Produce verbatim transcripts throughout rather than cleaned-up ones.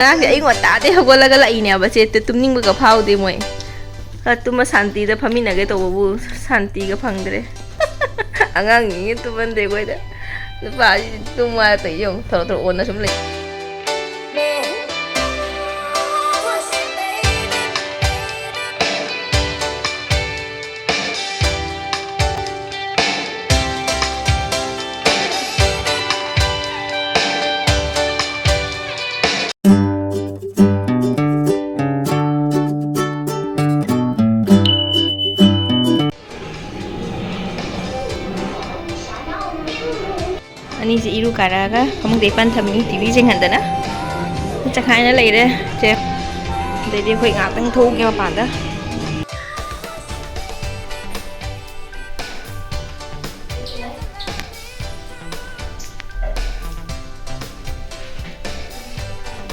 ꯑꯉꯥꯡꯁꯦ ꯑꯌꯨꯛ ꯉꯟꯇꯥꯗꯩ ꯍꯧꯒꯠꯂꯒ ꯂꯥꯛꯏꯅꯦꯕ ꯁꯦ, ꯇꯨꯝꯅꯤꯡꯕꯒ ꯐꯥꯎꯗꯦ ꯃꯣꯏ꯫ ꯈꯔ ꯇꯨꯝꯃ ꯁꯥꯟꯇꯤꯗ ꯐꯝꯃꯤꯟꯅꯒꯦ ꯇꯧꯕꯕꯨ ꯁꯥꯟꯇꯤꯒ ꯐꯪꯗ꯭ꯔꯦ꯫ ꯑꯉꯥꯡꯁꯤꯡꯁꯦ ꯇꯨꯝꯍꯟꯗꯦ ꯑꯩꯈꯣꯏꯗ꯫ ꯅꯨꯄꯥꯁꯤꯗꯤ ꯇꯨꯝꯃꯣ ꯍꯥꯏꯔ ꯀꯩ ꯌꯦꯡꯉꯨ, ꯊꯧꯔꯣ ꯊꯧꯔꯣ ꯑꯣꯟꯅ ꯁꯨꯝ ꯂꯩ꯫ ꯑꯅꯤꯁꯦ ꯏꯔꯨ ꯀꯥꯔꯛꯑꯒ ꯐꯃꯨꯡꯗ ꯏꯄꯟ ꯊꯝꯃꯤ, ꯇꯤ ꯚꯤ ꯌꯦꯡꯍꯟꯗꯅ꯫ ꯆꯈꯥꯏꯅ ꯂꯩꯔꯦ ꯁꯦ꯫ ꯑꯗꯩꯗꯤ ꯑꯩꯈꯣꯏ ꯉꯥꯛꯇꯪ ꯊꯣꯛꯎꯒꯦ ꯃꯄꯥꯟꯗ꯫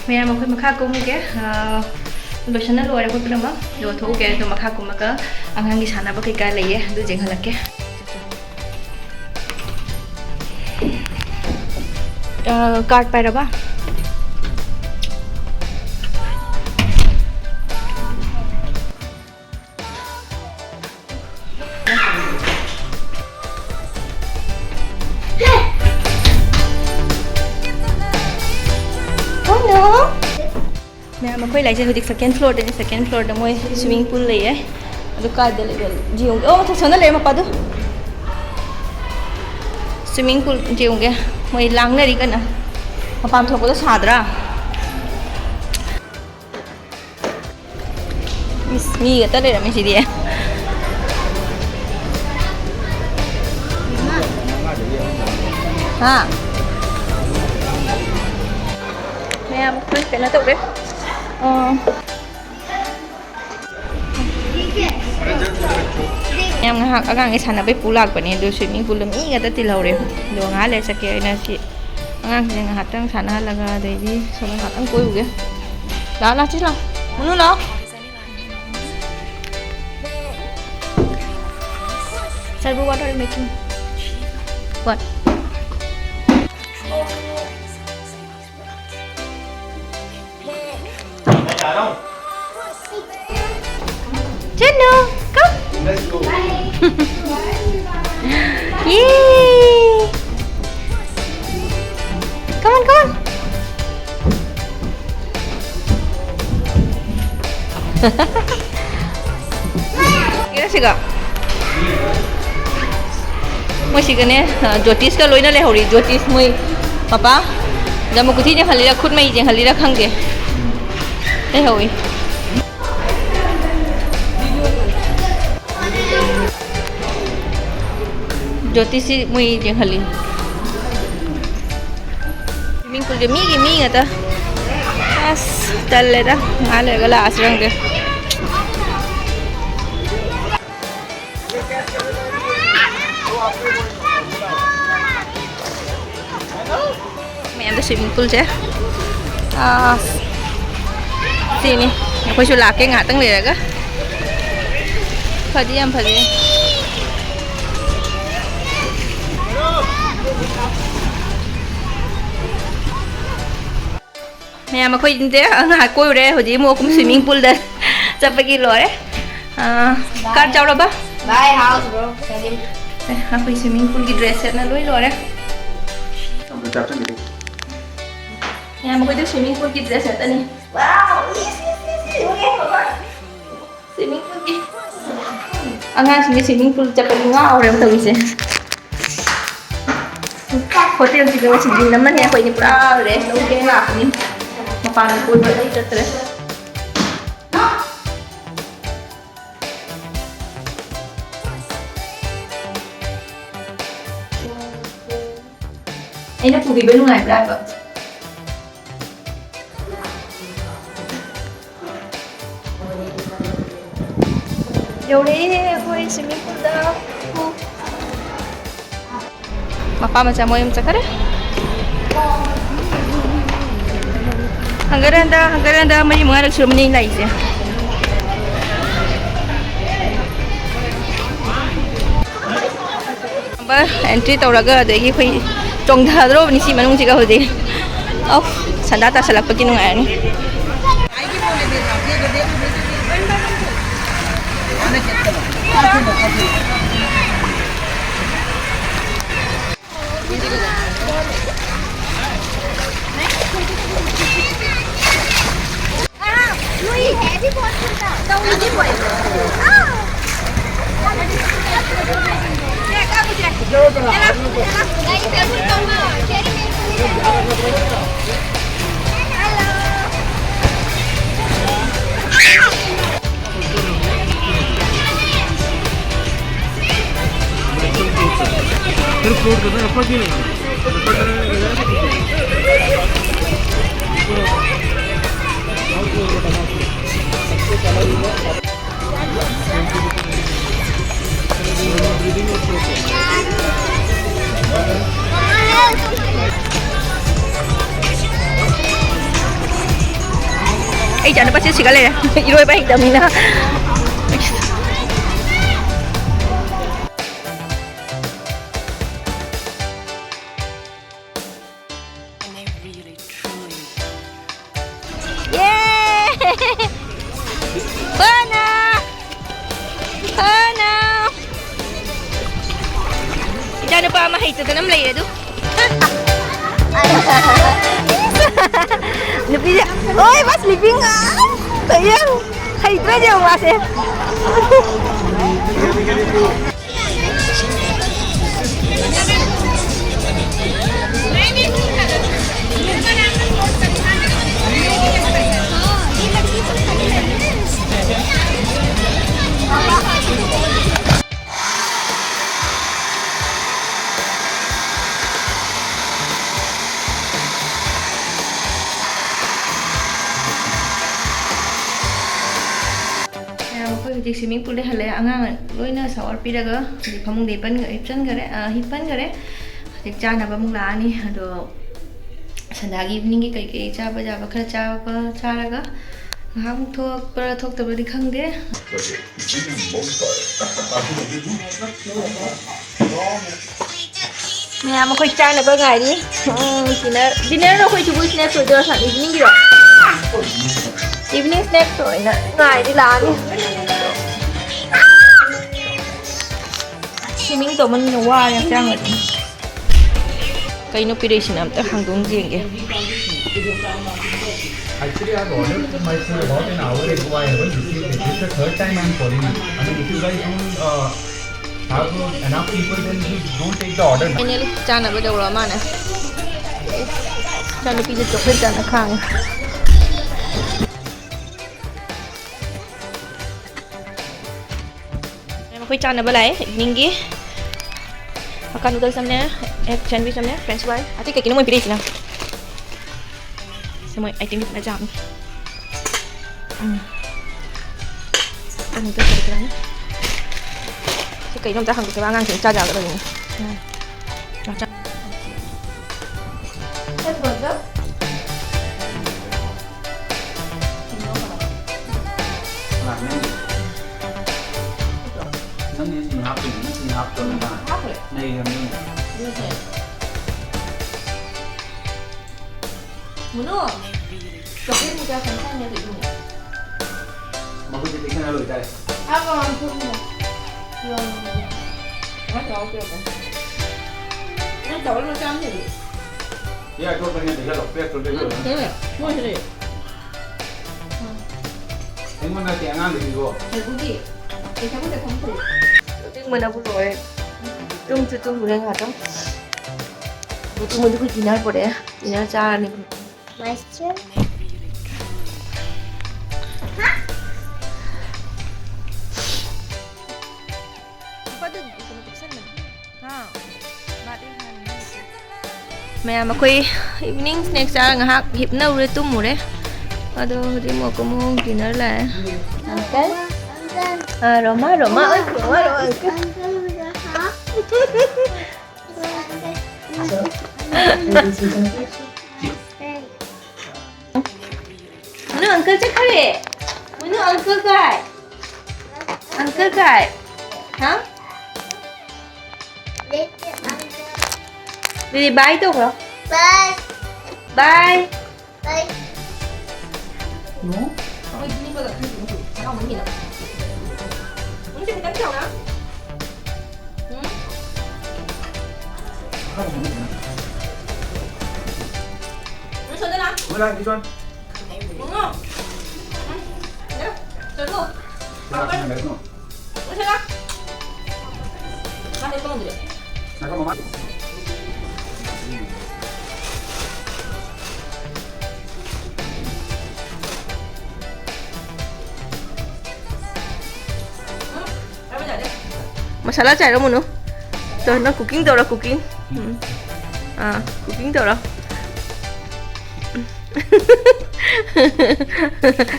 ꯃꯌꯥꯝ, ꯑꯩꯈꯣꯏ ꯃꯈꯥ ꯀꯨꯝꯃꯨꯒꯦ꯫ ꯑꯥ, ꯂꯣꯏꯁꯟꯅ ꯂꯣꯏꯔꯦ ꯑꯩꯈꯣꯏ ꯄꯨꯝꯅꯃꯛ꯫ ꯑꯗꯨꯒ ꯊꯣꯛꯎꯒꯦ꯫ ꯑꯗꯣ ꯃꯈꯥ ꯀꯨꯝꯃꯒ ꯑꯉꯥꯡꯒꯤ ꯁꯥꯟꯅꯕ ꯀꯩꯀꯥ ꯂꯩꯌꯦ, ꯑꯗꯨ ꯌꯦꯡꯍꯜꯂꯛꯀꯦ꯫ ꯑꯥ, ꯀꯥꯔꯠ ꯄꯥꯏꯔꯕ? ꯃꯌꯥꯝ, ꯑꯩꯈꯣꯏ ꯂꯩꯁꯦ ꯍꯧꯖꯤꯛ second floor ꯗꯅꯤ꯫ Second floor ꯗ ꯃꯣꯏ swimming pool ꯂꯩꯌꯦ꯫ ꯑꯗꯨ ꯀꯥꯏꯗ ꯂꯩꯕ? ꯌꯦꯡꯉꯨꯒꯦ꯫ ꯑꯣ, ꯃꯊꯛ ꯁꯣꯝꯗ ꯂꯩꯔꯦ ꯃꯄꯥꯗꯨ꯫ Swimming pool ꯌꯦꯡꯉꯨꯒꯦ꯫ ꯃꯣꯏ ꯂꯥꯡꯅꯔꯤ ꯀꯟꯅ꯫ ꯃꯄꯥꯟ ꯊꯣꯛꯄꯗꯣ ꯁꯥꯗ꯭ꯔꯥ? ꯏꯁ, ꯃꯤ ꯈꯛꯇ ꯂꯩꯔꯝꯃꯤꯁꯤꯗꯤ꯫ ꯍꯥ? ꯃꯌꯥꯝ, ꯑꯩꯈꯣꯏ ꯀꯩꯅꯣ ꯇꯧꯔꯦ꯫ ꯑ, ꯌꯥꯝ ꯉꯥꯏꯍꯥꯛ ꯑꯉꯥꯡꯒꯤ ꯁꯥꯟꯅꯕꯩ ꯄꯨ ꯂꯥꯛꯄꯅꯦ, ꯑꯗꯨ swimming pool ꯗ ꯃꯤ ꯉꯥꯛꯇ ꯇꯤꯜꯍꯧꯔꯦ꯫ ꯑꯗꯣ ꯉꯥꯏꯍꯥꯛ ꯂꯩꯔ ꯆꯠꯀꯦ꯫ ꯑꯩꯅ ꯁꯤ ꯑꯉꯥꯡꯁꯤꯡ ꯉꯥꯏꯍꯥꯛꯇꯪ ꯁꯥꯟꯅꯍꯜꯂꯒ, ꯑꯗꯩꯗꯤ ꯁꯣꯝꯗ ꯉꯥꯏꯍꯥꯛꯇꯪ ꯀꯣꯏꯔꯨꯒꯦ꯫ ꯂꯥꯛꯑꯣ, ꯂꯥꯛꯑꯣ, ꯆꯦ ꯂꯥꯛꯑꯣ꯫ ꯃꯅꯨ ꯂꯥꯛꯑꯣ꯫ Sir, what are you making? What? Chanu, come. Yay! Come on, come on. Kira siga. ꯃꯣꯏꯁꯤꯒꯅꯦ, ꯑ, ꯖꯣꯇꯤꯁꯀ ꯂꯣꯏꯅ ꯂꯩꯍꯧꯔꯤ꯫ ꯖꯣꯇꯤꯁ ꯃꯣꯏ ꯄꯄꯥ ꯖꯃꯨ ꯀꯨꯊꯤ ꯌꯦꯡꯍꯜꯂꯤꯔ ꯈꯨꯠ ꯃꯩ ꯌꯦꯡꯍꯜꯂꯤꯔ ꯈꯪꯗꯦ꯫ ꯂꯩꯍꯧꯋꯤ꯫ ꯖꯣꯇꯤꯁꯁꯤ ꯃꯣꯏ ꯌꯦꯡꯍꯜꯂꯤ꯫ Swimming poolꯁꯦ ꯃꯤꯒꯤ ꯃꯤ ꯉꯥꯛꯇ꯫ ꯑꯁ, ꯇꯜꯂꯦꯗ꯫ ꯉꯥꯏꯍꯥꯛ ꯂꯩꯔꯒ ꯂꯥꯛꯑꯁꯤꯔ ꯈꯪꯗꯦ꯫ ꯃꯌꯥꯝꯗ swimming poolꯁꯦ꯫ ꯑꯁ, ꯁꯤꯅꯤ꯫ ꯑꯩꯈꯣꯏꯁꯨ ꯂꯥꯛꯀꯦ ꯉꯥꯏꯍꯥꯛꯇꯪ ꯂꯩꯔꯒ꯫ ꯐꯗꯤ ꯌꯥꯝ ꯐꯖꯩ꯫ ꯃꯌꯥꯝ ꯑꯩꯈꯣꯏꯁꯦ ꯉꯥꯏꯍꯥꯛ ꯀꯣꯏꯔꯨꯔꯦ, ꯍꯧꯖꯤꯛ ꯑꯃꯨꯛ ꯑꯩꯈꯣꯏ swimming poolꯗ ꯆꯠꯄꯒꯤ ꯂꯣꯏꯔꯦ꯫ ꯑꯥ, card ꯌꯥꯎꯔꯕ? Bye, house, bro. ꯑꯦ, ꯑꯩꯈꯣꯏ swimming poolꯒꯤ dress setꯅ ꯂꯣꯏ ꯂꯣꯏꯔꯦ꯫ ꯃꯌꯥꯝ ꯑꯩꯈꯣꯏꯗꯤ swimming poolꯒꯤ dress setꯅꯤ꯫ Wow, yes, yes, yes, yes. Swimming poolꯒꯤ ꯑꯉꯥꯡꯁꯤꯡꯒꯤ swimming pool ꯆꯠꯄꯒꯤ ꯉꯥꯎꯔꯦꯕ ꯇꯧꯔꯤꯁꯦ꯫ Hotelꯁꯤꯗ ꯉꯁꯤ ꯗꯤꯟ ꯑꯃꯅꯦ, ꯑꯩꯈꯣꯏꯗꯤ ꯄꯨꯔꯥ rest ꯂꯧꯒꯦ ꯂꯥꯛꯄꯅꯤ, ꯃꯄꯥꯟꯗ ꯀꯣꯏꯕ ꯑꯩ ꯆꯠꯇ꯭ꯔꯦ꯫ ꯑꯩꯅ ꯄꯨꯕꯤꯕ ꯅꯨꯡꯉꯥꯏꯕ꯭ꯔꯥ ꯍꯥꯏꯕ? ꯌꯧꯔꯛꯑꯦ ꯑꯩꯈꯣꯏ swimming poolꯗ꯫ ꯃꯄꯥ ꯃꯆꯥ ꯃꯣꯏ ꯑꯃ ꯆꯠꯈꯔꯦ꯫ ꯍꯪꯒꯠ ꯍꯟꯗ, ꯍꯪꯒꯠ ꯍꯟꯗ ꯃꯔꯤ ꯃꯉꯥꯔꯛ ꯁꯨꯔꯝꯃꯅꯤ ꯂꯥꯛꯏꯁꯦ꯫ Entry ꯇꯧꯔꯒ ꯑꯗꯒꯤ ꯑꯩꯈꯣꯏ ꯆꯣꯡꯊꯗ꯭ꯔꯣꯕꯅꯤ ꯁꯤ ꯃꯅꯨꯡꯁꯤꯒ ꯍꯧꯖꯤꯛ꯫ ꯑꯧ, ꯁꯟꯗꯥ ꯇꯥꯁꯜꯂꯛꯄꯒꯤ ꯅꯨꯡꯉꯥꯏꯔꯅꯤ꯫ ꯑꯩ ꯏꯆꯥꯅꯨꯄꯥꯁꯦ ꯁꯤꯒ ꯂꯩꯔꯦ, ꯏꯔꯣꯏꯕ ꯍꯩꯇꯕꯅꯤꯅ꯫ ꯌꯦ! ꯍꯣꯅ! ꯍꯣꯅ! ꯏꯆꯥꯅꯨꯄꯥ ꯑꯃ ꯍꯩꯇꯗꯅ ꯑꯃ ꯂꯩꯔꯦ ꯑꯗꯨ꯫ ꯅꯨꯄꯤꯁꯦ, ꯑꯣꯏ, ꯕꯁ ꯂꯤꯄꯤꯡ꯫ ꯀꯩꯌꯦ? ꯍꯩꯇ꯭ꯔꯗꯤ ꯌꯦꯡꯉꯨ ꯃꯥꯁꯦ꯫ ꯃꯌꯥꯝ, ꯑꯩꯈꯣꯏ ꯍꯧꯖꯤꯛ swimming pool ꯗ ꯍꯜꯂꯛꯑꯦ꯫ ꯑꯉꯥꯡ ꯂꯣꯏꯅ shower ꯄꯤꯔꯒ ꯍꯧꯖꯤꯛ ꯐꯃꯨꯡꯗ ꯍꯤꯞꯄꯟ-, ꯍꯤꯞꯆꯟꯈꯔꯦ, ꯑ, ꯍꯤꯞꯄꯟꯈꯔꯦ꯫ ꯍꯧꯖꯤꯛ ꯆꯥꯅꯕ ꯑꯃꯨꯛ ꯂꯥꯛꯑꯅꯤ꯫ ꯑꯗꯣ ꯁꯟꯗꯥꯒꯤ evening ꯒꯤ ꯀꯩꯀꯩ ꯆꯥꯕ ꯌꯥꯕ ꯈꯔ ꯆꯥꯕ ꯆꯥꯔꯒ ꯉꯥꯏꯍꯥꯛ ꯑꯃꯨꯛ ꯊꯣꯛꯄ꯭ꯔꯥ ꯊꯣꯛꯇꯕ꯭ꯔꯗꯤ ꯈꯪꯗꯦ꯫ ꯃꯌꯥꯝ ꯑꯩꯈꯣꯏ ꯆꯥꯅꯕ ꯉꯥꯏꯔꯤ꯫ ꯎꯝ, dinner, dinner ꯗꯣ ꯑꯩꯈꯣꯏ ꯁꯤꯕꯨ snacks ꯑꯣꯏꯗꯣꯏꯔꯣ, ꯁꯟ evening ꯒꯤꯔꯣ? Evening ꯅꯦꯛꯁ ꯑꯣꯏꯅ ꯉꯥꯏꯗꯤ ꯂꯥꯛꯑꯅꯤ꯫ ꯁ꯭ꯋꯤꯃꯤꯡ ꯇꯧꯃꯟꯗꯅ ꯋꯥꯔꯦ ꯍꯛꯆꯥꯡ꯫ ꯀꯩꯅꯣ ꯄꯤꯔꯛꯏꯁꯤꯅ? ꯑꯝꯇ ꯍꯥꯡꯗꯣꯛ ꯌꯦꯡꯒꯦ꯫ Actually, I've ordered my food about an hour ago. I haven't received it. This is the third time I'm calling you. I mean, if you guys don't, uh, have enough people, then you don't take the order. Finally, ꯆꯥꯅꯕ ꯇꯧꯔꯣ ꯃꯥꯅ꯫ ꯏꯆꯥꯅꯨꯄꯤꯁꯦ chocolate ꯆꯥꯅ ꯈꯥꯡꯉꯦ꯫ ꯃꯈꯣꯏ ꯆꯥꯅꯕ ꯂꯥꯛꯑꯦ ꯏꯚꯤꯅꯤꯡꯒꯤ꯫ Hakka noodles ꯑꯃꯅꯦ, ꯑꯦꯒ sandwich ꯑꯃꯅꯦ, ꯐ꯭ꯔꯦꯟꯆ ꯐ꯭ꯔꯥꯏ꯫ ꯑꯇꯩ ꯀꯩ ꯀꯩꯅꯣ ꯃꯣꯏ ꯄꯤꯔꯛꯏꯁꯤꯅ? ꯁꯤ ꯃꯣꯏ ꯑꯥꯏꯇꯦꯝ ꯐꯖꯅ ꯆꯥꯕꯅꯤ꯫ ꯎꯝ꯫ ꯍꯛꯀꯥ ꯅꯨꯗꯜꯁ ꯀꯔꯤ ꯀꯔꯥꯅꯣ? ꯁꯤ ꯀꯩꯅꯣ ꯑꯝꯇ ꯍꯪꯗꯣꯛꯀꯦꯕ, ꯑꯉꯥꯡꯁꯤꯡ ꯆꯥ ꯌꯥꯒꯗꯕꯅꯤ꯫ ꯎꯝ꯫ ꯆꯥ, ꯆꯥ꯫ ꯅꯪꯅꯦ ꯁꯤ ꯍꯥꯞꯇꯣꯏꯅꯤ, ꯅꯪ ꯁꯤ ꯍꯥꯞꯇꯣꯏꯅꯤ, ꯅꯪ ꯍꯥꯞꯈ꯭ꯔꯦ꯫ ꯅꯩꯔꯝꯅꯤ꯫ ꯑꯗꯨꯅꯦ꯫ ꯃꯨꯅꯨ, ꯆꯣꯀ꯭ꯂꯦꯠ ꯃꯆꯥ ꯈꯟꯊꯅꯤ ꯑꯗꯨ ꯏꯕꯨꯡꯉꯣ꯫ ꯃꯈꯨꯠꯁꯦ ꯇꯦꯛꯁꯟꯅ ꯂꯣꯏꯇꯥꯔꯦ꯫ ꯑꯥ, ꯃꯃꯥꯡ ꯊꯣꯛꯏꯅꯦ꯫ ꯌꯥꯎꯔꯝꯃꯦ꯫ ꯀꯃꯥꯏ ꯇꯧꯔ ꯄꯤꯔꯛꯄꯅꯣ? ꯅꯪ ꯇꯧꯔ ꯂꯣꯏ ꯆꯥꯝꯗꯣꯏꯅꯦ꯫ ꯌꯥ, ꯑꯇꯣꯞꯄꯅꯦ, ꯇꯦꯛꯁꯜꯂꯣ, ꯄꯦꯛꯇꯣ ꯇꯦꯛꯁꯜꯂꯣ꯫ ꯎꯝ, ꯇꯦꯛꯁꯜꯂꯦ꯫ ꯃꯣꯏꯁꯤꯗꯤ꯫ ꯑꯩꯉꯣꯟꯗ ꯅꯠꯇꯦ, ꯑꯉꯥꯡꯗ ꯄꯤꯌꯣ꯫ ꯍꯧꯖꯤꯛꯄꯨꯗꯤ ꯄꯩꯁꯥꯕꯨꯗꯤ ꯐꯪꯗ꯭ꯔꯤ꯫ ꯇꯨꯝꯅꯤꯡꯕꯅꯕꯨ ꯂꯣꯏꯔꯦ꯫ ꯇꯨꯝꯁꯨ ꯇꯨꯝꯃꯨꯔꯦ ꯉꯥꯛꯇꯪ꯫ ꯑꯗꯨ ꯇꯨꯝꯃꯗꯤ ꯑꯩꯈꯣꯏ dinner ꯄꯨꯔꯛꯑꯦ꯫ Dinner ꯆꯥꯔꯅꯤ꯫ Question. ꯃꯌꯥꯝ ꯑꯩꯈꯣꯏ evening snack ꯆꯥꯔ ꯉꯥꯏꯍꯥꯛ ꯍꯤꯞꯅꯧꯔꯦ, ꯇꯨꯝꯃꯨꯔꯦ꯫ ꯑꯗꯣ ꯍꯧꯖꯤꯛ ꯑꯃꯨꯛ ꯑꯃꯨꯛ dinner ꯂꯥꯛꯑꯦ꯫ Uncle? ꯑꯥ, ꯔꯣꯃꯥ, ꯔꯣꯃꯥ, ꯑꯣꯏ, ꯔꯣꯃꯥ, ꯔꯣꯃꯥ, uncle꯫ ꯃꯨꯅꯨ, uncle ꯆꯠꯈ꯭ꯔꯦ꯫ ꯃꯨꯅꯨ, uncle ꯀꯥꯏ? Uncle ꯀꯥꯏ? ꯍꯥ? ꯑꯗꯨꯗꯤ bye ꯇꯧꯈ꯭ꯔꯣ꯫ Bye꯫ Bye꯫ Bye꯫ No? ꯃꯣꯏ ꯄꯨꯅꯤꯡꯕꯒ ꯈꯪꯗꯦ, ꯃꯣꯏ ꯍꯔꯥꯎꯃꯟꯒꯤꯗꯅ꯫ ꯎꯝ, ꯁꯤ ꯈꯤꯇꯪ ꯆꯥꯎꯅ꯫ ꯎꯝ꯫ ꯎꯝ, ꯁꯣꯝꯗꯅ꯫ ꯕꯨꯡꯉꯣ꯫ ꯎꯝ, ꯁꯤꯗ꯫ ꯆꯠꯂꯨ꯫ ꯄꯥꯄꯔ꯫ ꯎꯝ, ꯁꯤꯗ꯫ ꯃꯥꯁꯦ ꯊꯣꯡꯗ꯭ꯔꯤ꯫ ꯉꯥꯏꯈꯣ, ꯃꯃꯥ꯫ ꯃꯁꯥꯂꯥ ꯆꯥꯏꯔꯣ, ꯃꯨꯅꯨ? ꯇꯣ, ꯅꯪ cooking ꯇꯧꯔꯣ, cooking꯫ ꯎꯝ꯫ ꯑꯥ, cooking ꯇꯧꯔꯣ꯫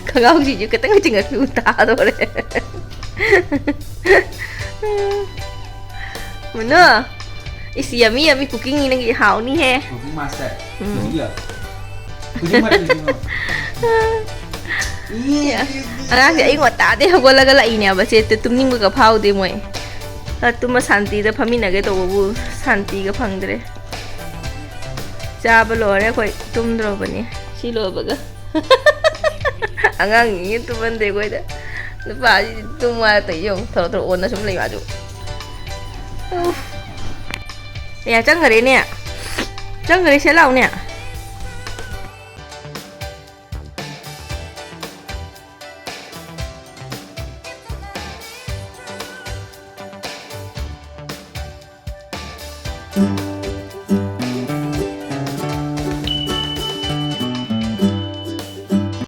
ꯈꯣꯡꯒ꯭ꯔꯥꯎꯁꯤꯁꯨ ꯈꯤꯇꯪ ꯆꯤꯡꯉꯛꯄꯤꯌꯨ, ꯇꯥꯗꯣꯔꯦ꯫ ꯃꯨꯅꯨ, ꯏꯁ, yummy, yummy cooking ꯅꯪꯒꯤ ꯍꯥꯎꯅꯤꯍꯦ꯫ Cooking master꯫ ꯎꯝ꯫ ꯍꯧꯖꯤꯛꯂꯣ? ꯍꯧꯖꯤꯛ ꯃꯇꯝꯁꯤꯃꯣ? ꯑꯉꯥꯡꯁꯦ ꯑꯌꯨꯛ ꯉꯟꯇꯥꯗꯩ ꯍꯧꯒꯠꯂꯒ ꯂꯥꯛꯏꯅꯦꯕ, ꯁꯦ ꯇꯨꯝꯅꯤꯡꯕꯒ ꯐꯥꯎꯗꯦ ꯃꯣꯏ꯫ ꯈꯔ ꯇꯨꯝꯕ ꯁꯥꯟꯇꯤꯗ ꯐꯝꯃꯤꯟꯅꯒꯦ ꯇꯧꯕꯕꯨ ꯁꯥꯟꯇꯤꯒ ꯐꯪꯗ꯭ꯔꯦ꯫ ꯆꯥꯕ ꯂꯣꯏꯔꯦ ꯑꯩꯈꯣꯏ, ꯇꯨꯝꯗ꯭ꯔꯣꯕꯅꯤ ꯁꯤ ꯂꯣꯏꯕꯒ꯫ ꯑꯉꯥꯡꯁꯤꯡꯁꯤ ꯇꯨꯝꯍꯟꯗꯦ ꯑꯩꯈꯣꯏꯗ꯫ ꯅꯨꯄꯥꯁꯤꯗꯤ ꯇꯨꯝꯃꯣ ꯍꯥꯏꯔ ꯇꯧꯔꯤꯁꯦ ꯌꯦꯡꯉꯨ, ꯊꯧꯔꯣ ꯊꯧꯔꯣ ꯑꯣꯟꯅ ꯁꯨꯝ ꯂꯩ ꯃꯥꯁꯨ꯫ ꯎꯐ꯫ ꯑꯦ, ꯆꯪꯈꯔꯦꯅꯦ꯫ ꯆꯪꯈꯔꯦ, ꯁꯦ ꯂꯥꯎꯅꯦ꯫